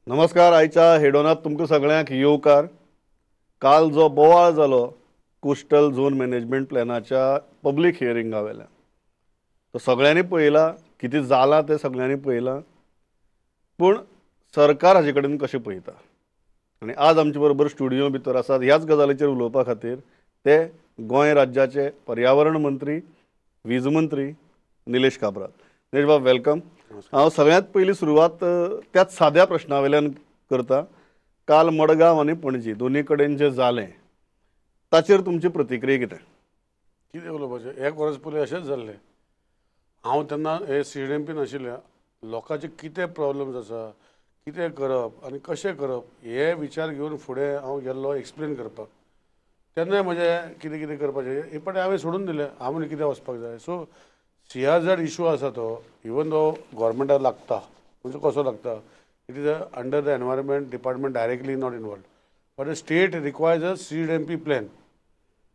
नमस्कार. आयच्या हेडोनात तुमकां सगळ्यांक येवकार. काल जो बोवाळ जालो कोस्टल झोन मॅनेजमेंट प्लॅनाच्या पब्लीक हियरिंगा वेल्यान, तो सगळ्यांनी पळयला, कितें जालां तें सगळ्यांनी पळयलां, पूण सरकार हाजे कडेन कशें पळयता आनी आज आमचे बरोबर स्टुडियो भितर आसात ह्याच गजालीचेर उलोवपा खातीर ते गोंय राज्याचे पर्यावरण मंत्री, वीज मंत्री निलेश काब्राल. निलेश बाब, welcome. हांव सगळ्यांत पयलीं सुरवात त्याच साद्या प्रश्ना वयल्यान करता. काल मडगांव आनी पणजी दोनी कडेन जें जालें ताचेर तुमची प्रतिक्रिया कितें? कितें उलोवपाचें, एक वर्स पयलीं अशेंच जाल्लें. हांव तेन्ना हे CDMP नाशिल्लें. लोकांचे कितें प्रॉब्लम्स आसा, कितें करप आनी कशें करप हे विचार घेवन फुडें हांव गेल्लो एक्सप्लेन करपाक. तेन्नाय म्हजें कितें कितें करपाचें हे पाटी हांवें सोडून दिलें. हांव म्हणलें कितें वचपाक जाय. सो CRZ issue आसा तो इवन दो गव्हर्मेंटाक लागता, म्हणजे कसो लागता, it is under the environment department directly not involved, but the state requires a CDMP plan.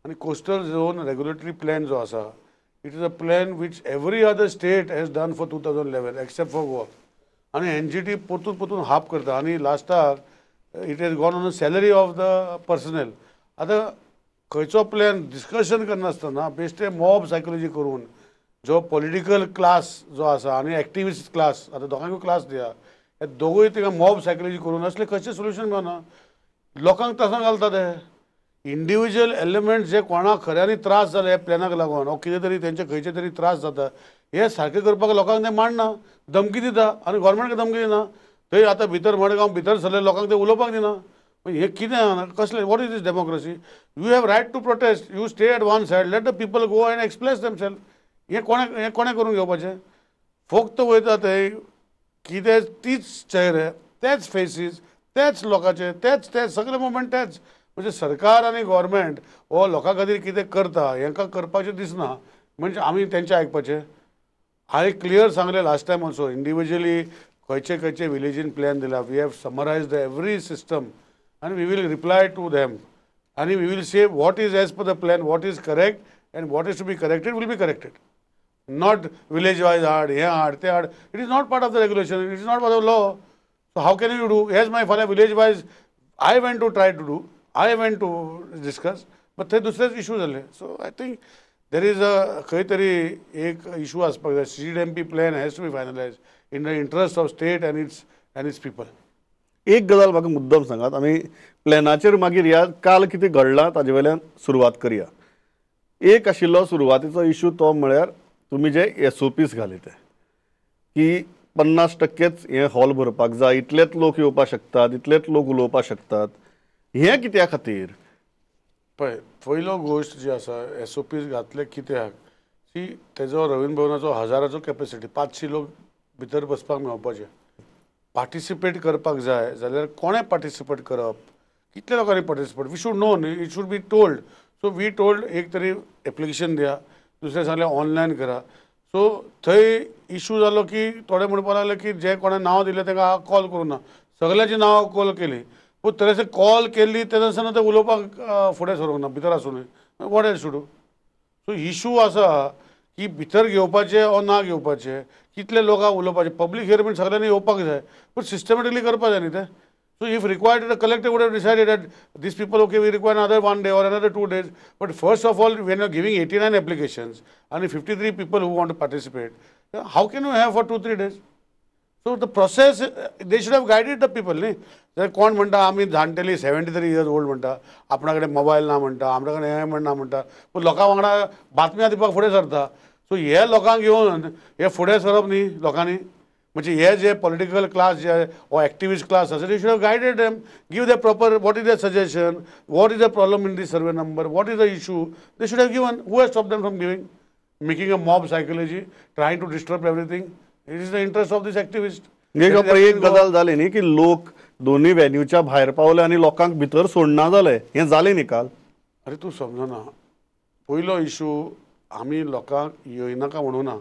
आनी कोस्टल झोन रेगुलेटरी प्लॅन जो आसा, it is a plan which every other state has done for 2011 except for Goa. आनी NGT परतून परतून हाप करता आनी लास्टाक it has gone on a salary of the personnel. आतां खंयचो प्लॅन डिस्कशन करनासतना बेश्टे मॉब सायकोलॉजी करून जो पॉलिटिकल क्लास जो आसा आनी एक्टिविस्ट क्लास, आतां दोगांकूय क्लास दिया, हे दोगूय तिका मॉब सायकोलॉजी करून असले खंयचें सोल्युशन मेळना. लोकांक त्रासान घालता ते इंडिविज्युअल एलिमेंट जे कोणाक खऱ्यांनी त्रास जाले ह्या प्लॅनाक लागून वो कितें तरी तेंचे खंयचे तरी त्रास जाता, हे सारकें करपाक लोकांक ते मांडना, धमकी दिता आनी गव्हर्मेंटाक धमकी दिना. थंय आतां भितर मडगांव भितर सरले लोकांक ते उलोवपाक दिना. हे कितें कसलें, what is this democracy? You have right to protest, you stay at one side, let the people go and express themselves. हें कोणें, हें कोणें करून घेवपाचें? फक्त वयता थंय कितें तीच चेहरे, तेच फेसीस, तेच लोकांचे, तेच तेच सगळे मुवमेंट तेच. म्हणजे सरकार आनी गव्हर्मेंट हो लोकां खातीर कितें करता हेंकां करपाचें दिसना. म्हणजे आमी तेंचें आयकपाचें. हांवें क्लियर सांगलें लास्ट टायम ऑल्सो, इंडिविज्युअली खंयचे खंयचे विलेजीन प्लॅन दिला, we have summarise the every system आनी we will reply to them आनी we will say what is as per the plan, what is correct and what is to be corrected will be corrected. Not village wise हाड, हें हाड, तें हाड. It is not part of the regulation, it is not part of law. So how can you do? As my फाल्यां village wise I went to try to do, I went to discuss, but थंय दुसरेच issue जाले. So I think there is a खंय तरी एक issue आसपाक जाय. CDMP plan has to be finalise in the interest of state and its people. एक गजाल म्हाका मुद्दम सांगात, आमी प्लॅनाचेर मागीर ह्या काल कितें घडलां ताजे वयल्यान सुरवात करया. एक आशिल्लो सुरवातीचो इशू तो म्हळ्यार तुमी जे SOPs घाले ते की 50% हें हॉल भरपाक जाय, इतलेच लोक येवपाक शकतात, इतलेच लोक उलोवपाक शकतात, हें कित्या खातीर? पळय, पयलो गोश्ट जी आसा SOPs घातले कित्याक की तेजो रवींद्र भवनाचो 1000 कॅपेसिटी, 500 लोक भितर बसपाक मेळपाचे. पार्टिसिपेट करपाक जाय जाल्यार कोणें पार्टिसिपेट करप, कितल्या लोकांनी पार्टिसिपेट, we should know न्ही, it should be told. So we told एक तरी एप्लिकेशन दिया, दुसरें सांगलें ऑनलायन करा. सो थंय इशू जालो की थोडे म्हणपाक लागले की जे कोणें नांव दिलें तांकां कॉल करूं ना, सगळ्यांची नांवां कॉल केली, पूण थंयसर कॉल केल्ली तेन्ना आसतना ते उलोवपाक फुडें सरूंक ना, भितर आसुनूय. What else to do? So issue आसा की भितर घेवपाचें ओ ना घेवपाचें, कितले लोकांक उलोवपाचें, पब्लीक हियरिंग सगळ्यांनी येवपाक जाय, पूण सिस्टमॅटिकली करपाक जाय न्ही तें. So if required, the collector would have decided that these people, okay, we require another 1 day or another 2 days. But first of all, when you are giving 89 applications and 53 people who want to participate, how can you have for 2-3 days? So the process, they should have guided the people, न्ही. जाल्यार कोण म्हणटा आमी जाणटेली 73 years old म्हणटा, आपणा कडेन mobile ना म्हणटा, आमच्या कडेन हें म्हणना म्हणटा, पूण लोकां वांगडा बातम्या दिवपाक फुडें सरता. सो हे लोकांक घेवन हे फुडें सरप न्ही लोकांनी. म्हणजे हे जे पॉलिटिकल क्लास जे वो एक्टिविस्ट क्लास आसा, they should have guided them, give the proper what is the suggestion, what is the problem in the survey number, what is the issue, they should have given. Who has stop them from giving? Making a mob psychology, trying to disturb everything, it is the interest of this activist. एक गजाल जाली न्ही की लोक दोन्ही व्हेन्यूच्या भायर पावले आनी लोकांक भितर सोडना जाले, हें जालें न्ही काल? अरे तूं समजना, पयलो इशू आमी लोकांक येयनाका म्हणूं ना,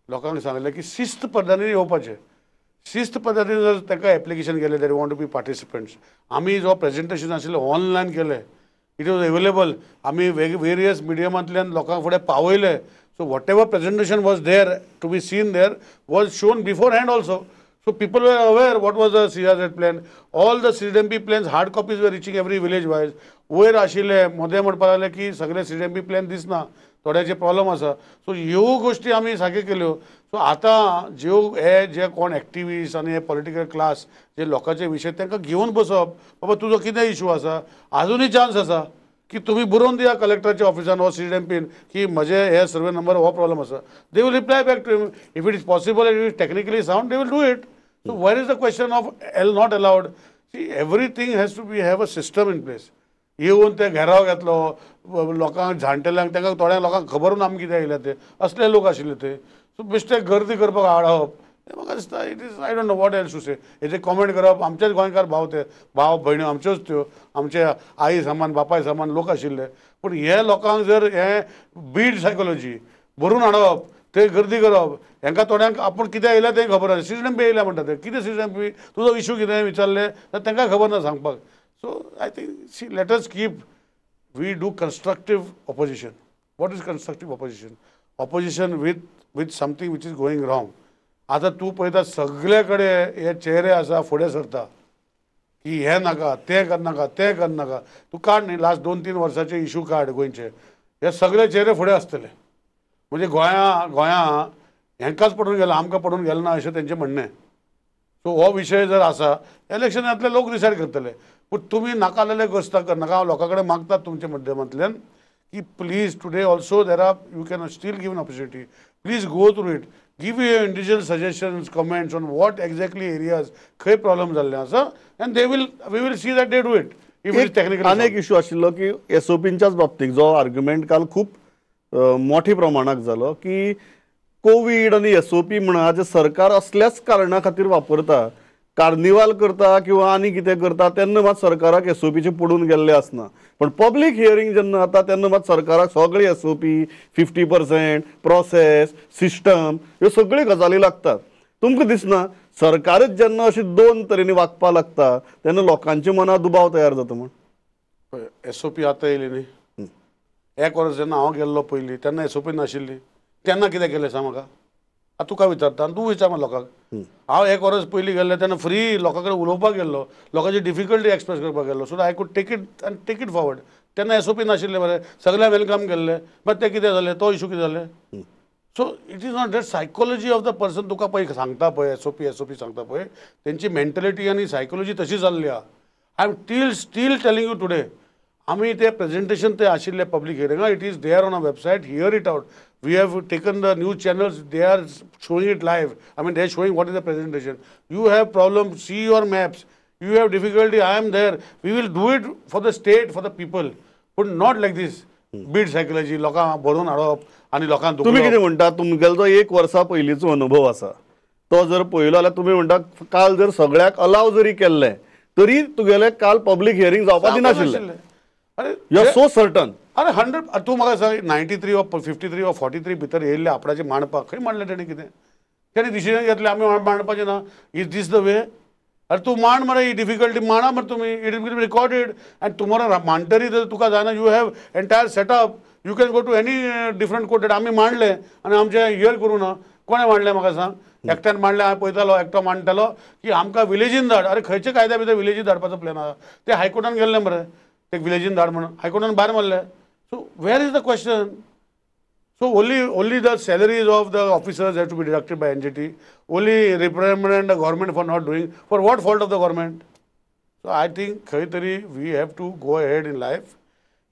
लोकांक सांगलें की शिस्त पद्दतीन येवपाचें. शिस्त पद्दतीन जर ताका एप्लिकेशन केलें, they want to be participants. आमी जो प्रेजेंटेशन आशिल्लें ऑनलायन केलें, it was available, आमी वेरियस मिडियमांतल्यान लोकांक फुडें पावयलें. So whatever presentation was there to be seen there was shown beforehand also. So people were aware what was the CRZ plan. All the CDMP plans, hard copies were reaching every village wise. वयर आशिल्ले मोदें म्हणपाक लागले की सगळे CDMP plan दिसना, थोड्याचे problem आसा. So ह्यो गोश्टी आमी सारक्यो केल्यो. सो आतां ज्यो हे जे कोण एक्टिविस्ट आनी हे पॉलिटिकल क्लास जे लोकांचे विशय तांकां घेवन बसप, बाबा तुजो कितें इशू आसा, आजुनूय चान्स आसा की तुमी बरोवन दिया कलेक्टराच्या ऑफिसान हो CDMPन की म्हजे हे सर्वे नंबर हो प्रॉब्लम आसा. They will reply back to him if it is possible and it is technically sound, they will do it. So where is the question of not allowed? See, everything has to be have a system in place. येवन ते घेराव घेतलो लोकांक, जाणटेल्यांक, तांकां थोड्या लोकांक खबर ना आमी कितें आयल्या ते, असले लोक आशिल्ले ते. सो बेश्टे गर्दी करपाक हाडप हें म्हाका दिसता it is, I don't know what else to say. हेजे कॉमेंट करप, आमचेच गोंयकार भाव ते, भाव भयण्यो आमच्योच त्यो, आमचे आई समान बापाय समान लोक आशिल्ले. पूण हे लोकांक जर हें बीड सायकोलॉजी भरून हाडप, ते गर्दी करप, हेंकां थोड्यांक आपूण कितें आयल्या तें खबर आसा. CDMP येयल्या म्हणटा ते, कितें CDMP, तुजो इशू कितें विचारलें जाल्यार तांकां खबर ना सांगपाक. So I think see, let us keep, we do constructive opposition. What is constructive opposition? Opposition with something which is going wrong. आतां तूं पळयता सगळे कडेन हे चेहरे आसा फुडें सरता की हें नाका, तें करनाका, तें करनाका. तूं काड न्ही लास्ट 2-3 वर्साचे इशू काड गोंयचे, हे सगळे चेहरे फुडें आसतले. म्हणजे गोंया हेंकाच पडून गेला, आमकां पडून गेलें ना अशें तेंचें म्हणणें. सो हो विशय जर आसा, इलेक्शनांतले लोक डिसायड करतले. पूण तुमी नाका जाल्ले गोश्ट करनाका. हांव लोकां कडेन मागता तुमच्या माध्यमांतल्यान की please today also there are, you can still give an opportunity, please go through it, give your individual suggestions, comments on what exactly areas खंय प्रॉब्लम जाल्ले आसा, and they will, we will see that they do it if it is technically. आनी एक issue आशिल्लो की SOPंच्याच बाबतींत जो argument काल खूब मोठ्या प्रमाणात जालो की कोवीड आनी SOP म्हणा जे सरकार असल्याच कारणा खातीर वापरता, कार्निवाल करता किंवा आनी कितें करता तेन्ना मात सरकाराक SOPचे पडून गेल्ले आसना. पण पब्लीक हियरींग जेन्ना जाता तेन्ना मात सरकाराक सगळी SOP, 50% process, system ह्यो सगळ्यो गजाली लागतात. तुमकां दिसना सरकारच जेन्ना अशी दोन तरेनी वागपाक लागता तेन्ना लोकांच्या मनात दुबाव तयार जाता म्हूण? SOP आतां येयली न्ही, एक वर्स जेन्ना हांव गेल्लो पयलीं तेन्ना SOP नाशिल्ली, तेन्ना कितें केलें सांग म्हाका. आतां तुका विचारता आनी तूं विचार म्हाका लोकांक. हांव एक वर्स पयलीं गेल्लें तेन्ना फ्री लोकां कडेन उलोवपाक गेल्लो, लोकांची डिफिकल्टी एक्सप्रेस करपाक गेल्लो, so I could take it आनी टेक it forward. तेन्ना SOP नाशिल्लें मरे, सगळ्यांक welcome केल्लें, मागीर तें कितें जालें, तो इशू कितें जालें. So it is not that psychology of the person तुका पळय सांगता पळय SOP सांगता पळय, तेंची मेंटलिटी आनी सायकोलॉजी तशी जाल्ली आहा. I am still telling you today, आमी ते प्रेजेंटेशन ते आशिल्ले public हियरिंगा, it is there on a website, hear it out. We have taken the news channels, they are showing it live. I mean, they are showing what is the presentation. You have problem, see your maps. You have difficulty, I am there. We will do it for the state, for the people. But not like this. Bead psychology, लोकांक भरून हाडप आनी लोकांक तुमी कितें म्हणटा, तुमगेलो जो एक वर्सा पयलींचो अनुभव आसा तो जर पळयलो जाल्यार तुमी म्हणटा काल जर सगळ्याक अलाव जरी केल्लें तरी तुगेलें काल पब्लीक हियरींग जावपा दिनाशिल्लें. अरे you are so certain. अरे 100, तूं म्हाका सांग 93 वा 53 वा 43 भितर येयल्ले आपणाचे मांडपाक खंय मांडलें तेणें कितें? तेणें डिसिजन घेतलें आमी मांडपाचें ना. Is this the way? अरे तूं मांड मरे, ही डिफिकल्टी मांडा मरे तुमी, it will be recorded आनी टुमोरो मांडटरी जर तुका जायना, you have entire setup, you can go to any different court. आमी मांडलें आनी आमचें here करूं ना. कोणें मांडलें म्हाका सांग? एकट्यान मांडलें, हांव पळयतालो, एकटो मांडटालो की आमकां विलेजीन धाड. अरे खंयच्या कायद्या भितर विलेजीन धाडपाचो प्लॅन आसा? ते हायकोर्टान गेल्ले मरे, ते विलेजीन धाड म्हणून हायकोर्टान भायर मारले. So where is the question? So only the salaries of the officers have to be deducted by NGT. Only reprimand the government for not doing. For what fault of the government? So I think खंय तरी we have to go ahead in life.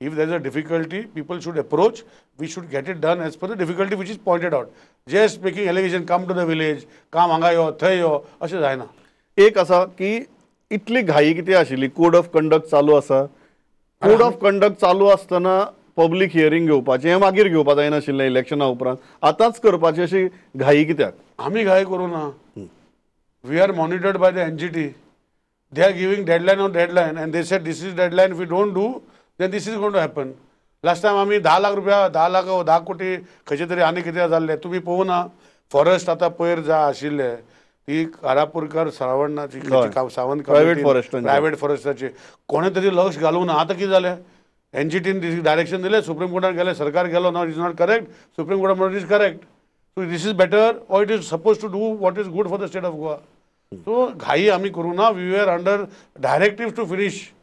If there is a difficulty, people should approach. We should get it done as per the difficulty which is pointed out. Just making allegation, come to the village, come हांगा यो थंय यो, अशें जायना. एक आसा की इतली घाई कितें आशिल्ली, कोड ऑफ कंडक्ट चालू आसा, कोड ऑफ कंडक्ट चालू आसतना पब्लीक हियरींग घेवपाचें हें मागीर घेवपा जायनाशिल्लें इलेक्शना उपरांत, आतांच करपाची अशी घाई कित्याक? आमी घाई करूं ना. We are monitored by the NGT. They are giving deadline on deadline and they said this is deadline, if you don't do then this is going to happen. Last time आमी 10 लाख रुपया, 10 लाख 10 कोटी खंयचे तरी आनी कितें जाल्लें तुमी पळोवना. ना फॉरेस्ट आतां पयर जा आशिल्ले ती कारापूरकर श्रावणाची सावंत प्रायवेट फॉरेस्टाची कोणें तरी लक्ष घालूंक ना. आतां कितें जालें, एनजीटीन डायरेक्शन दिलें, सुप्रीम कोर्टान गेलें, सरकार गेलो ना, is not correct, supreme कोर्टान म्हणून is correct. So this is better or it is suppose to do what is good for the state of Goa. So घाई आमी करूं ना. We are under directive to finish.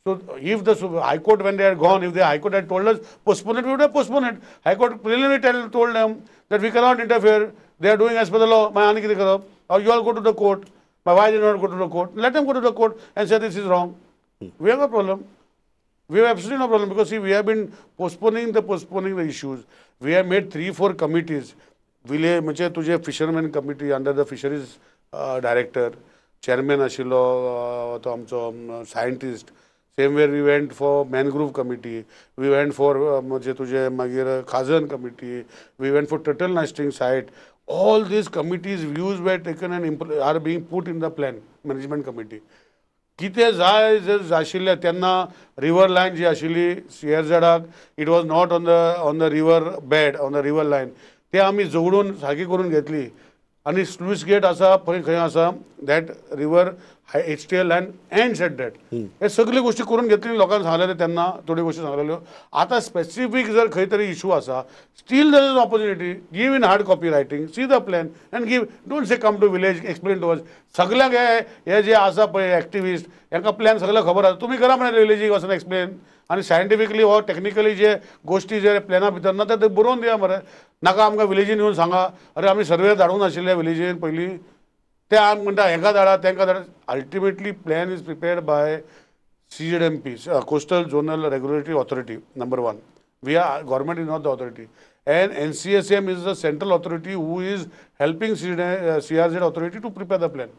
So if the High Court, when they had gone, if the High Court had told us postpone it, we would have postponed it. High Court clearly told them that we cannot interfere. They are doing as per the law. मागीर आनी कितें करप? Or you all go to the court. But why they not go to the court? Let them go to the court and say this is wrong. We have no problem. We have absolutely no problem because see, we have been postponing the issues. We have made 3-4 committees. Village म्हणजे तुझे fisherman committee under the fisheries director, chairman आशिल्लो तो आमचो scientist. Same where we went for mangrove committee, we went for म्हणजे तुझे मागीर खाजन committee, we went for turtle nesting site. All these committees views were taken and are being put in the plan management committee. कितें जाय जर आशिल्लें तेन्ना river line जी आशिल्ली सीआरझेडाक, it was not on the river bed, on the river line. ते आमी जोडून सारकी करून घेतली. आनी स्लूस गेट आसा पळय खंय आसा, that river HTL line ends at that. हे सगळ्यो गोष्टी करून घेतली. लोकांक सांगलेले तेन्ना थोड्यो गोष्टी सांगलेल्यो. आतां स्पेसिफीक जर खंय तरी इशू आसा, still there is opportunity. Give in hard copy writing, see the plan and give. Don't say come to village explain to us. सगळ्यांक हे जे आसा पळय एक्टिविस्ट, हेंकां प्लॅन सगळें खबर आसा. तुमी करा म्हणे विलेजीक वचून एक्सप्लेन. आनी सायंटिफिकली वा टॅक्निकली जे गोष्टी जे प्लॅना भितर ना ते बरोवन दिया मरे. नाका आमकां विलेजीन येवन सांगा अरे आमी सर्वे धाडूंक नाशिल्ले विलेजीन पयलीं, ते आमी म्हणटा हेंकां धाडा तेंकां धाडा. Ultimately plan is prepared by CZMP, coastal zonal regulatory authority, number one. We are government is not the authority. And NCSM is the central authority who is helping CRZ authority to prepare the plan.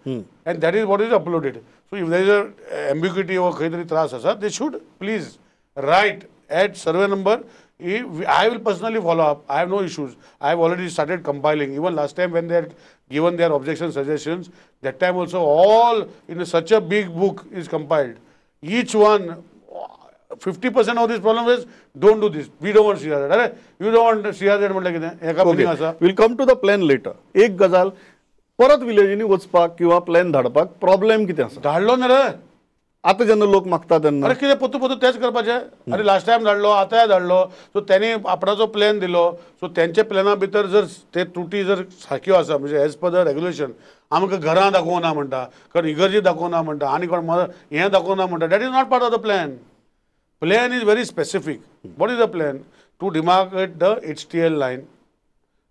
And that is what is uploaded. So if there is a ambiguity or खंय तरी त्रास आसा, they should please write at survey number. I will personally follow up. I have no issues. I have already started compiling. Even last time when they had given their objection suggestions, that time also all in such a big book is compiled. Each one, 50% of this problem is don't do this. We don't want CRZ. Arey, you don't want CRZ म्हटल्यार कितें? हेका meaning आसा. We'll come to the plan later. एक गजाल परत विलेजींनी वचपाक किंवा plan धाडपाक प्रॉब्लेम कितें आसा? धाडलो ना रे. आतां जेन्ना लोक मागता तेन्ना अरे कितें पोतू पोतू तेच करपाचें. अरे लास्ट टायम धाडलो, आतांय धाडलो. सो तेणी आपणाचो प्लॅन दिलो. सो तेंच्या प्लॅना भितर जर ते त्रुटी जर सारक्यो आसा, म्हणजे एज पर the regulation, आमकां घरां दाखोवना म्हणटा, कारण इगर्जी दाखोवना म्हणटा, आनी कोण हें दाखोवना म्हणटा, that is not part of the plan. Plan is very specific. What is the plan? To demarcate the HTL line,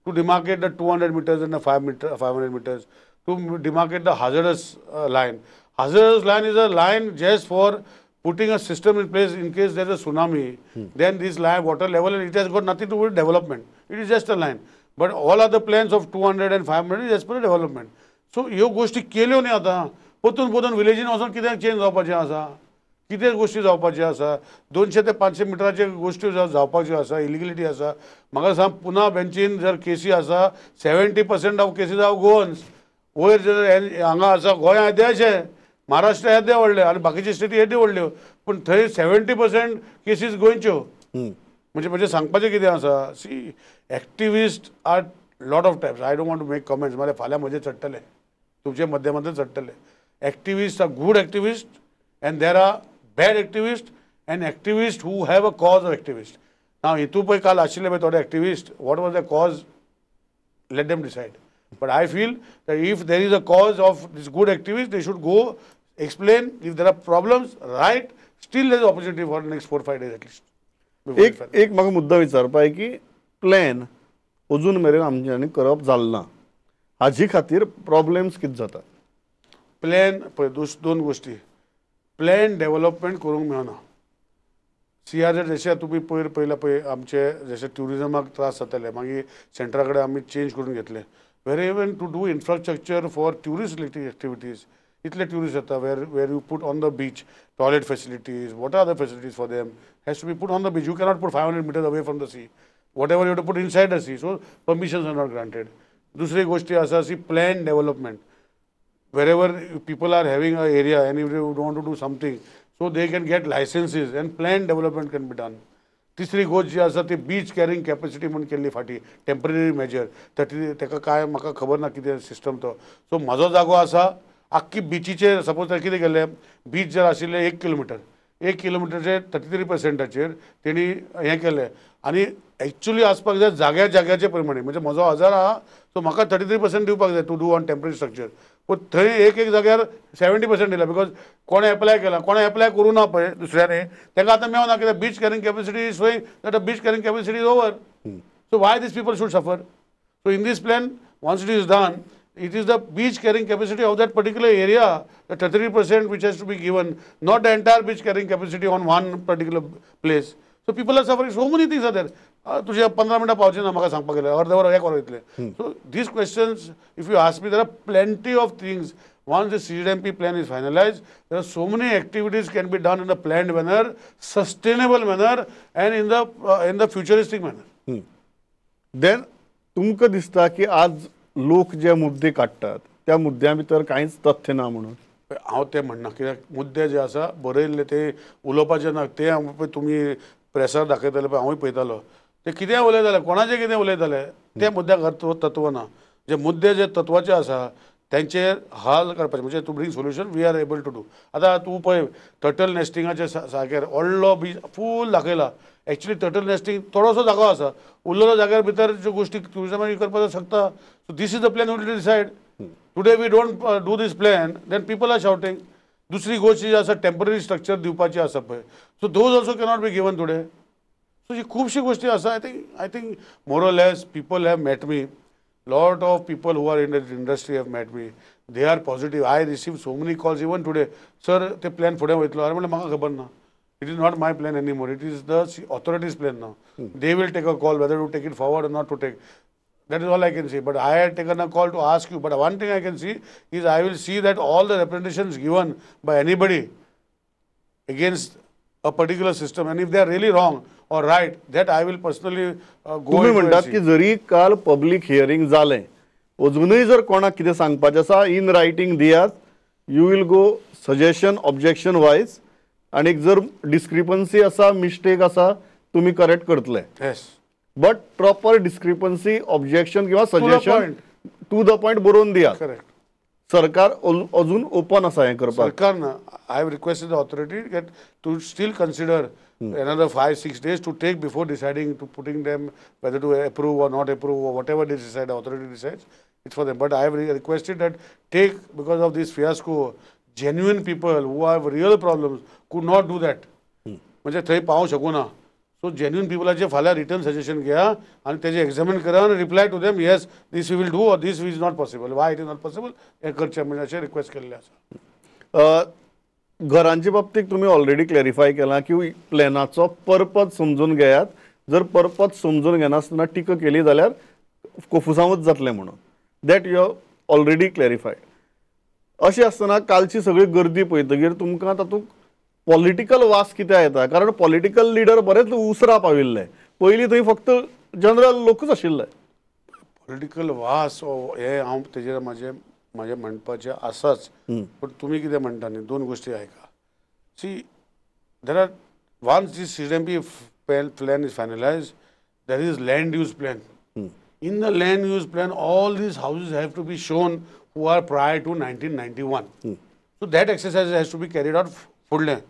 to demarcate the 200 meters and the 500 meters, to demarcate the hazardous line. Hazardous line is a line just for putting a system in place in case there is a tsunami. Then this line, water level, and it has got nothing to do with development. It is just a line. But all other plans of 200 and 500 is as per development. So ह्यो गोष्टी केल्यो न्ही आतां. पोतून पोतून विलेजीन वचून कितें change जावपाचें आसा, कितें गोष्टी जावपाच्यो आसा. 200 ते 500 मिटराचे गोष्टी जावपाच्यो आसा, इलिगलिटी आसा. म्हाका सांग, पुना बेंचीन जर केसी आसा, 70% ऑफ केसीज आर गोवन्स. वयर जर हांगा आसा, गोंया येदे अशें, महाराष्ट्र येदे व्हडले आनी बाकीचे स्टेटी येद्यो व्हडल्यो, पूण थंय 70% केसीस गोंयच्यो. म्हणजे म्हणजे सांगपाचें कितें आसा, see activist are lot of types. I don't want to make comments, म्हाका फाल्यां म्हजें चडटलें, तुमचे माध्यमांतल्यान चडटलें. Activist are good activist and there are bad activist and activist who have a cause of activist. Now हितून पळय काल आशिल्ले पळय थोडे activist, what was the cause, let them decide. But I feel that if there is a cause of this good activist, they should go explain. If there are problems, right, still there is opportunity for next 4-5 days at least. एक म्हाका मुद्दा विचारपा की plan अजून मेरेन आमच्यांनी करप जालें ना, हाजी खातीर प्रॉब्लेम्स कितें जाता? प्लॅन पळय, दोन गोष्टी. प्लॅन डेव्हलपमेंट करूंक मेळना. सीआरझेड जशें तुमी पयर पळयला पळय, आमचे जशे ट्युरिजमाक त्रास जाताले, मागीर सेंटरा कडेन आमी चेंज करून घेतले. Where even to do infrastructure for tourist related activities, इतले ट्युरिस्ट येता, where you put on the beach toilet facilities, what are the facilities for them has to be put on the beach. You cannot put 500 meters away from the sea. Whatever you to put inside the sea, so permissions are not granted. दुसरी गोष्टी आसा C plan development. Wherever people are having a area and if they want to do something, so they can get licenses and planned development can be done. तिसरी गोष्ट जी आसा ती beach carrying capacity म्हूण केल्ली फाटीं, टेंपररी मेजर. ताका काय म्हाका खबर ना कितें सिस्टम तो. सो म्हाजो जागो आसा आख्खी बिचीचेर, सपोज कितें केलें, बीच जर आशिल्लें 1 किलोमिटर, 1 किलोमिटरचे 33%चेर तेणी हें केलें आनी एक्चुअली आसपाक जाय जाग्या जाग्याचे प्रमाणे. म्हणजे म्हजो 1000 आहा सो म्हाका 33% दिवपाक जाय to do on temporary structure. पूण थंय एक एक जाग्यार 70% दिला because कोणें एप्लाय केला, कोणें एप्लाय करूं ना पळय दुसऱ्यांनी, तांकां आतां मेळना कित्याक beach carrying capacity is showing that beach carrying capacity is over. So why these people should suffer? So in this plan, once it is done, it is the beach carrying capacity of that particular area, the 33% which has to be given, not the entire beach carrying capacity on one particular place. So people are suffering, so many things are there. तुझे 15 मिनटां पावचे ना म्हाका सांगपाक गेल्यार, अर्द वर एक वर वयतलें. So these questions, if you ask me, there are plenty of things. Once the CDMP plan is finalized, there are so many activities can be done in a planned manner, sustainable manner, and in the futuristic manner. Then तुमकां दिसता की आज लोक जे मुद्दे काडटात त्या मुद्द्यां भितर कांयच तथ्य ना म्हणून? हांव तें म्हणना, कित्याक मुद्दे जे आसा बरयल्ले ते उलोवपाचे ना, ते हांव पळय तुमी प्रेसार दाखयताले पळय, हांवूय पळयतालो, ते कितें उलयताले, कोणाचें कितें उलयताले, ते मुद्द्याक अर्थ तत्व ना. जे मुद्दे जे तत्वाचे आसा तेंचेर हाल काडपाचे, म्हणजे to bring solution we are able to do. आतां तूं पळय टर्टल नेस्टिंगाचे सारकेर व्हडलो बीच फूल दाखयला, एक्चुअली टर्टल नेस्टिंग थोडोसो जागो आसा, उरलेलो जाग्यार भितर ज्यो गोश्टी ट्युरिजमाक करपाक शकता. So this is the plan will decide. Today we don't do this plan, then people are shouting. दुसरी गोश्ट जी आसा टेंपररी स्ट्रक्चर दिवपाची आसा पळय, so those also cannot be given today. So ही खुबशी गोश्टी आसा. I think more or less people have met me, lot of people who are in the industry have met me, they are positive. I receive so many calls even today, sir ते plan फुडें वयतलो. अरे म्हणलें म्हाका खबर ना, it is not my plan anymore, it is the authorities plan now. They will take a call whether to take it forward or not to take. That is all I can see. But I had taken a call to ask you. But one thing I can see is I will see that all the representations given by anybody against a particular system, and if they are really wrong or right, that I will personally go तुम्ही म्हणतात की जरी काल public hearing जालें, अजूनय जर कोणाक कितें सांगपाचें आसा इन रायटींग दियात, you will go suggestion objection wise, आनी जर डिस्क्रिपन्सी आसा, मिस्टेक आसा, तुमी करेक्ट करतले. Yes, but proper discrepancy, objection किंवा सजेशन टू the point बरोवन दियात. करेक्ट. सरकार अजून ओपन आसा हें करपाक. सरकार ना, I have requested the authority that to still consider another 5-6 days to take before deciding to putting them whether to approve or not approve or whatever they decide, the authority decides, it's for them. But I have requested that take, because of this fiasco, genuine people who have real problems could not do that. म्हणजे थंय पावूंक शकूना. So genuine पिपलाचे फाल्यां return suggestion घेया आनी तेजें examine करा आनी reply to them, yes this we will do or this is not possible, why it is not possible, हें करचें म्हणजे अशें रिक्वेस्ट केल्लें आसा. घरांचे बाबतीत तुमी ऑलरेडी क्लॅरिफाय केलां की प्लॅनाचो पर्पज समजून घेयात, जर पर्पज समजून घेनासतना टिका केली जाल्यार कोफुसांवूच जातलें म्हणून, that you have already clarified. अशें आसतना कालची सगळी गर्दी पळयतकीर तुमकां तातूंत पॉलिटिकल वास कित्याक येता? कारण पॉलिटिकल लिडर बरेच उसरा पाविल्ले, पयलीं थंय फक्त जनरल लोकूच आशिल्ले. पॉलिटिकल वास हे हांव तेजेर म्हाजें म्हाजें म्हणपाचें आसाच, पूण तुमी कितें म्हणटा न्ही, दोन गोश्टी आयका. See there are, once this CDMP plan is finalize, there is land use plan. In the land use plan all these houses have to be shown who are prior to 1991. So that exercise has to be carried out फुडलें.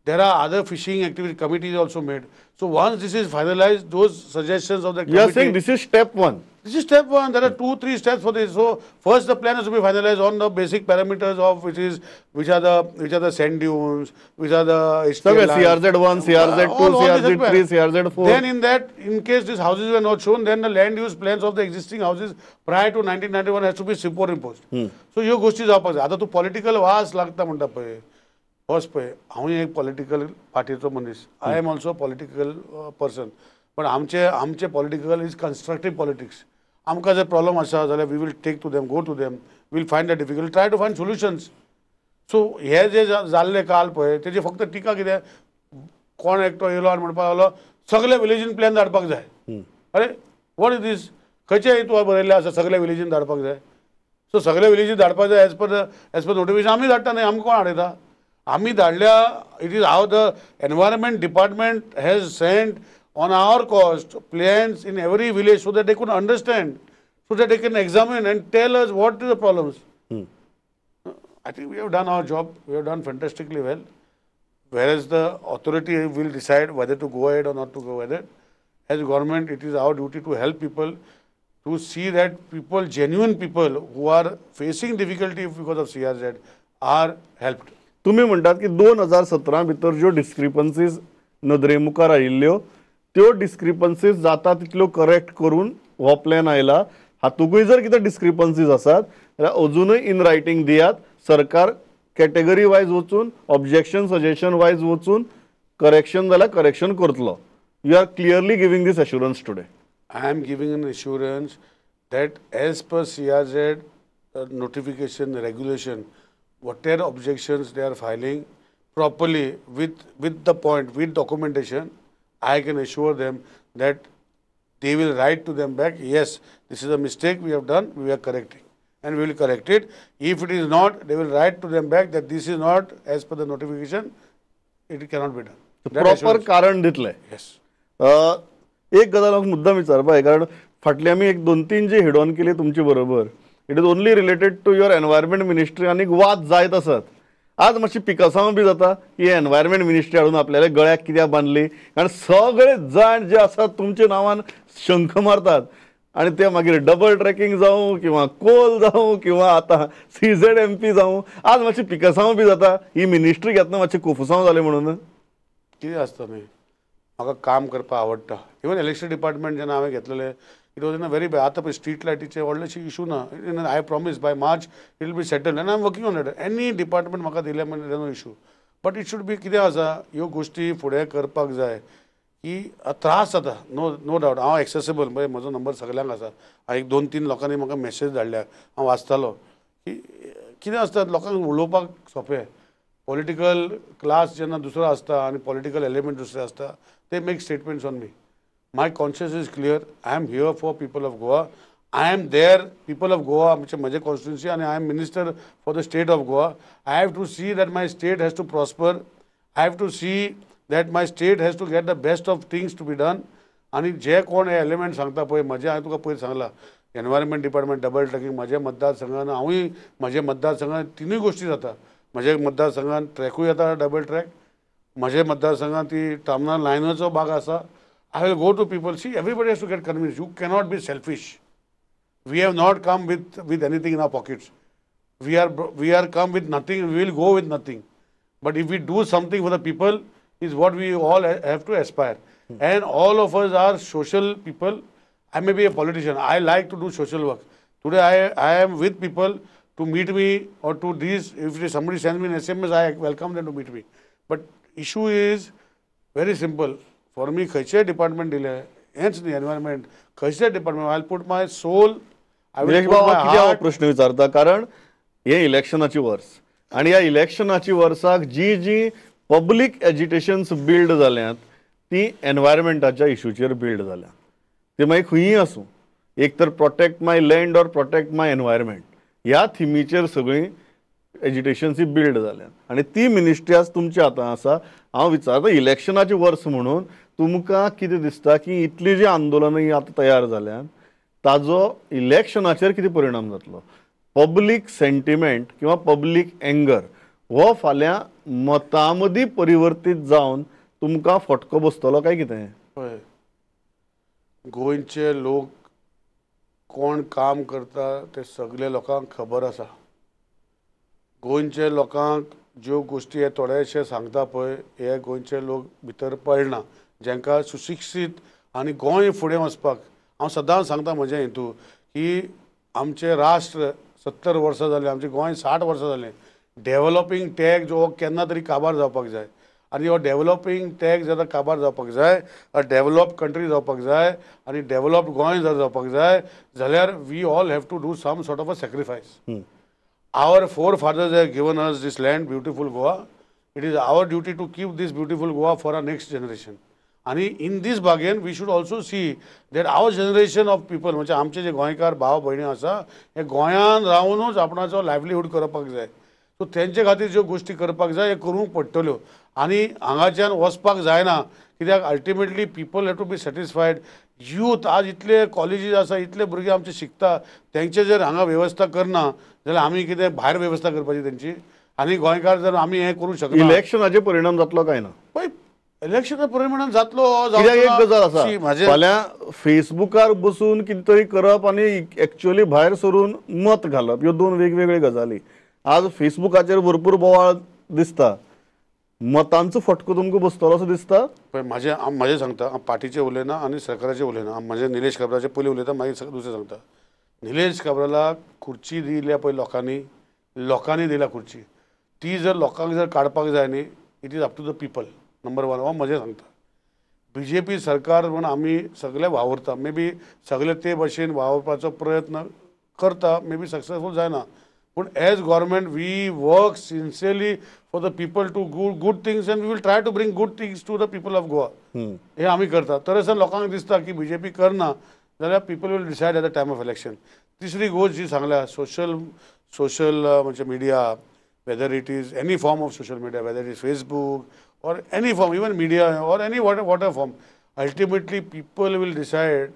There are other fishing activity committees also made. So once this is finalized, those suggestions of the committee. You are saying this is step one. This is step one. There are 2-3 steps for this. So first the plan has to be finalized on the basic parameters of which are the sand dunes, which are the HTL lines. CRZ 1, CRZ 2, CRZ 3, CRZ 4. Then in that, in case these houses were not shown, then the land use plans of the existing houses prior to 1991 has to be superimposed. So ह्यो गोष्टी जावपाक जाय. आतां तूं political वास लागता म्हणटा पळय, फर्स्ट पळय, हांवूय एक पॉलिटिकल पार्टीचो मनीस, I am also political person, पण आमचे आमचे पॉलिटिकल is constructive politics. आमकां जर प्रॉब्लम आसा जाल्यार we will take to them, go to them, will find the difficult, try to find solutions. So हे जे जाल्ले काल पळय तेजी फक्त टिका कितें, कोण एकटो येयलो आनी म्हणपाक लागलो सगळे विलेजीन प्लॅन धाडपाक जाय. अरे what is these, खंयचे तुवें बरयल्लें आसा सगळे विलेजीन धाडपाक जाय? सो सगळे विलेजीन धाडपाक जाय एज पर नोटिफिकेशन आमी धाडटा न्ही, आमकां कोण हाडयता? आमी धाडल्या. It is how the environment department has sent on our cost plans in every village so that they could understand, so that they can examine and tell us what is the problems. I think we have done our job, we have done fantastically well. Whereas the authority will decide whether to go ahead or not to go ahead. As government, it is our duty to help people, to see that people, genuine people who are facing difficulty because of CRZ are helped. तुम्ही म्हणतात की 2017 भितर ज्यो डिस्क्रिपन्सीज नदरे मुखार आयिल्ल्यो त्यो डिस्क्रिपन्सीज जाता तितल्यो करेक्ट करून हो प्लॅन आयला. हातूंकूय जर कितें डिस्क्रिपन्सीज आसात जाल्यार अजुनूय इन रायटींग दियात, सरकार कॅटेगरी वायज वचून ऑब्जेक्शन सजेशन वायज वचून करेक्शन जाल्यार करेक्शन करतलो. You are clearly giving this assurance today. I am giving an assurance that as per CRZ notification regulation, whatever objections they are filing properly with the point, with documentation, I can assure them that they will write to them back, yes, this is a mistake we have done, we are correcting and we will correct it. If it is not, they will write to them back that this is not as per the notification, it cannot be done. Proper कारण दितले. Yes. एक गजाल हांव मुद्दाम विचारपा, कारण फाटली आमी एक 2-3 जी हेड ऑन केली तुमचे बरोबर, it is only related to your environment ministry आनी वाद जायत आसात. आज मातशी पिकासांव बी जाता की एनवायरमेंट मिनिस्ट्री हाडून आपल्याला गळ्याक कित्याक बांदली, कारण सगळे जाण जे आसात तुमच्या नांवान शंख मारतात आनी ते मागीर डबल ट्रॅकिंग जावं किंवा कोल जावं किंवा आतां CZMP जावं, आज मातशी पिकासांव बी जाता ही मिनिस्ट्री घेतना मातशें कोफुसांव जालें म्हणून. कितें आसता न्ही, म्हाका काम करपाक आवडटा. इवन इलेक्ट्रिसिटी डिपार्टमेंट जेन्ना हांवें घेतलेलें, it was in a very bad. आतां पळय स्ट्रीट लायटीचे व्हडलेशे इशू ना. I promise by March it will be settled and I am working on it. Any department म्हाका दिलें म्हणजे no issue, but it should be कितें आसा, ह्यो गोश्टी फुडें करपाक जाय की त्रास जाता. नो डावट हांव एक्सेसिबल, पळय म्हजो नंबर सगल्यांक आसा. एक 2-3 लोकांनी म्हाका मॅसेज धाडल्या, हांव वाचतालो की कितें आसता लोकांक उलोवपाक सोंपें. पॉलिटिकल क्लास जेन्ना दुसरो आसता आनी पॉलिटिकल एलिमेंट दुसरे आसता, they make statements on me. My conscience is clear. I am here for people of Goa. I am there, people of Goa, म्हजे constituency, and I am minister for the state of Goa. I have to see that my state has to prosper. I have to see that my state has to get the best of things to be done. आनी जे कोण हे element सांगता पळय, म्हजें हांवें तुका पयर सांगलां, एनवायरमेंट डिपार्टमेंट डबल ट्रॅकिंग म्हज्या मतदारसंघान, हांवूय म्हज्या मतदारसंघान तिनूय गोश्टी जाता. म्हज्या मतदारसंघान ट्रॅकूय येता डबल ट्रॅक, म्हज्या मतदारसंघान ती टर्मिनल लायनाचो भाग आसा. I will go to people. See, everybody has to get convinced. You cannot be selfish. We have not come with anything in our pockets. We are come with nothing. We will go with nothing. But if we do something for the people, is what we all have to aspire. And all of us are social people. I may be a politician. I like to do social work. Today I am with people to meet me or to this. If somebody sends me an SMS, I welcome them to meet me. But issue is very simple. For me, खंयचेय department दिलें हेंच न्ही environment, खंयचेय department, I will put my soul, I will put my heart. प्रश्न विचारता कारण हें इलेक्शनाची वर्स आनी ह्या इलेक्शनाची वर्साक जी जी पब्लीक एजिटेशन्स बिल्ड जाल्यात ती एनवायरमेंटाच्या इशूचेर बिल्ड जाल्या. ती मागीर खंयीय आसूं, एक तर protect my land or protect my environment ह्या थिमीचेर सगळीं एजिटेशन्स ही बिल्ड जाल्यात आनी ती मिनिस्ट्री आज तुमच्या हातान आसा. हांव विचारता इलेक्शनाचें वर्स म्हणून तुमकां कितें दिसता की इतलीं जीं आंदोलनां ही आतां तयार जाल्यात ताजो इलेक्शनाचेर कितें परिणाम जातलो? पब्लीक सेंटिमेंट किंवा पब्लीक एंगर हो फाल्यां मतां मदीं परिवर्तीत जावन तुमकां फटको बसतलो काय कितें? पळय, गोंयचे लोक कोण काम करता ते सगळे लोकांक खबर आसा. गोंयचे लोकांक ज्यो गोश्टी हे थोडेशे सांगता पळय, हे गोंयचे लोक भितर पडना, जांकां सुशिक्षीत आनी गोंय फुडें वचपाक. हांव सदांच सांगता म्हज्या हेतू की आमचें राष्ट्र 70 वर्सां जालीं, आमचें गोंय 60 वर्सां जालें. डेवलॉपींग टॅग जो केन्ना तरी काबार जावपाक जाय आनी हो डेवलॉपींग टॅग जर काबार जावपाक जाय, डेवलॉप कंट्री जावपाक जाय आनी डेवलॉप्ड गोंय जर जावपाक जाय जाल्यार we all have to do some sort of a sacrifice. Our forefathers have given us this land, beautiful Goa. It is our duty to keep this beautiful Goa for our next generation. And in this bargain, we should also see that our generation of people, म्हणजे आमचे जे गोंयकार भाव भयणी आसा, हे गोंयान रावूनच आपणाचो livelihood करपाक जाय. सो तेंचे खातीर ज्यो गोश्टी करपाक जाय हे करूंक पडटल्यो आनी हांगाच्यान वचपाक जायना, कित्याक ultimately people have to be satisfied. Youth आज इतले कॉलेजीस आसा, इतले भुरगे आमचे शिकता, तेंचे जर हांगा वेवस्था करना जाल्यार आमी कितें भायर वेवस्था करपाची तेंची. आनी गोंयकार जर आमी हें करूंक शकना, इलेक्शनाचे परिणाम जातलो काय ना? पळय, इलेक्शनाचो परिणाम जातलो. कित्याक एक गजाल आसा, फाल्यां फेसबुकार बसून कितें तरी करप आनी एक्चुअली भायर सरून मत घालप ह्यो दोन वेगवेगळ्यो गजाली. आज फेसबुकाचेर भरपूर बोवाळ दिसता, मतांचो फटको तुमकां बसतलो असो दिसता? पळय, म्हाजें म्हाजें सांगता, हांव पार्टीचें उलयना आनी सरकाराचें उलयना. हांव म्हाजें निलेश काब्राचें पयलीं उलयता, मागीर दुसरें सांगता. निलेश काब्रालाक खुर्ची दिल्या पळय लोकांनी, लोकांनी दिल्या खुर्ची, ती जर लोकांक जर काडपाक जाय न्ही, it is up to the people, number one. हो म्हजें सांगता. बी जे पी सरकार म्हूण आमी सगळे वावुरता, मे बी सगळे ते भशेन वावुरपाचो प्रयत्न करता, मे बी सक्सेसफूल जायना, पूण as government we work sincerely for the people to good things and we will try to bring good things to the people of Goa. हे आमी करता. तर सर लोकांक दिसता की बी जे पी करना जाल्यार people will decide at the time of election. तिसरी गोश्ट जी सांगल्या, सोशल सोशल म्हणजे media, whether it is any form of social media, whether it is Facebook or any form, even media or any water form, ultimately people will decide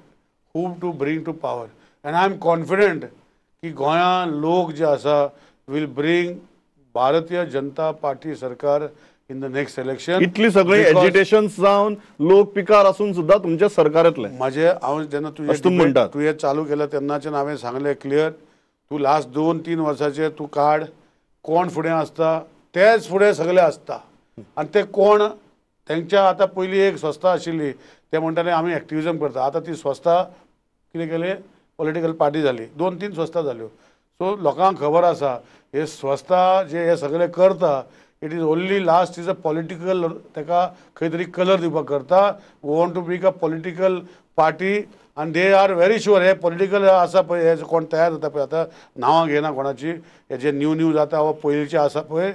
who to bring to power. And I am confident की गोंया लोक जे आसा will bring Bharatiya Janata party सरकार in the next election. इतली सगळी agitation जावन लोक पिकार आसून सुद्धा तुमच्या सरकार येतलें. म्हाजे हांव जेन्ना तुजें तुवें चालू केलें तेन्नाच्यान हांवें सांगलें क्लियर, तूं लास्ट 2-3 वर्साचेर तूं काड, कोण फुडें आसता तेच फुडें सगळे आसता. आनी ते कोण तेंच्या आतां पयलीं एक संस्था आशिल्ली, ते म्हणटाले आमी एक्टिविजम करता, आतां ती संस्था कितें केलें, पॉलिटिकल पार्टी जाली, 2-3 संस्था जाल्यो. सो लोकांक खबर आसा हे संस्था जे हे सगळे करता, it is only last is a political, ताका खंय तरी कलर दिवपाक करता. Want to be a political party आनी they are very sure. हे पॉलिटिकल आसा पळय, हे कोण तयार जाता पळय, आतां नांवां घेयना कोणाची, हे जे न्यू न्यू जाता वा पयलींचे आसा पळय,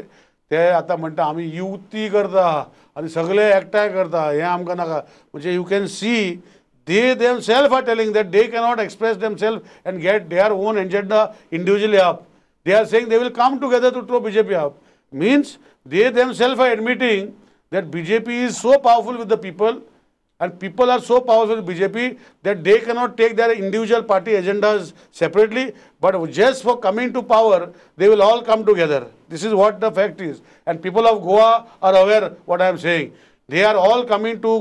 ते आतां म्हणटा आमी युती करता आनी सगळे एकठांय करता, हें आमकां नाका. म्हणजे you can see they themselves are telling that they cannot express themselves and get their own agenda individually up. They are saying they will come together to throw BJP up. Means they themselves are admitting that BJP is so powerful with the people and people are so powerful with BJP that they cannot take their individual party agendas separately, but just for coming to power, they will all come together. This is what the fact is. And people of Goa are aware what I am saying. They are all coming to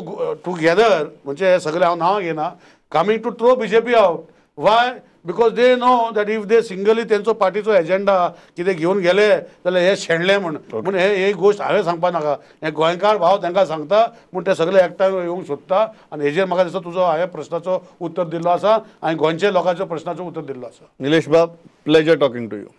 together, म्हणजे हे सगळे हांव नांव घेयना, coming to throw BJP out. Why? Because they know that if they singly तेंचो पार्टीचो agenda कितें घेवन गेले जाल्यार हे शेणले म्हूण. पूण हे गोश्ट हांवें सांगपा नाका, हे गोंयकार भाव तांकां सांगता म्हूण ते सगळे एकठांय येवंक सोदता. आनी हेजेर म्हाका दिसता तुजो हांवें प्रश्नाचो उत्तर दिल्लो आसा आनी गोंयच्या लोकांचो प्रश्नाचो उत्तर दिल्लो आसा. निलेश बाब, pleasure talking to you.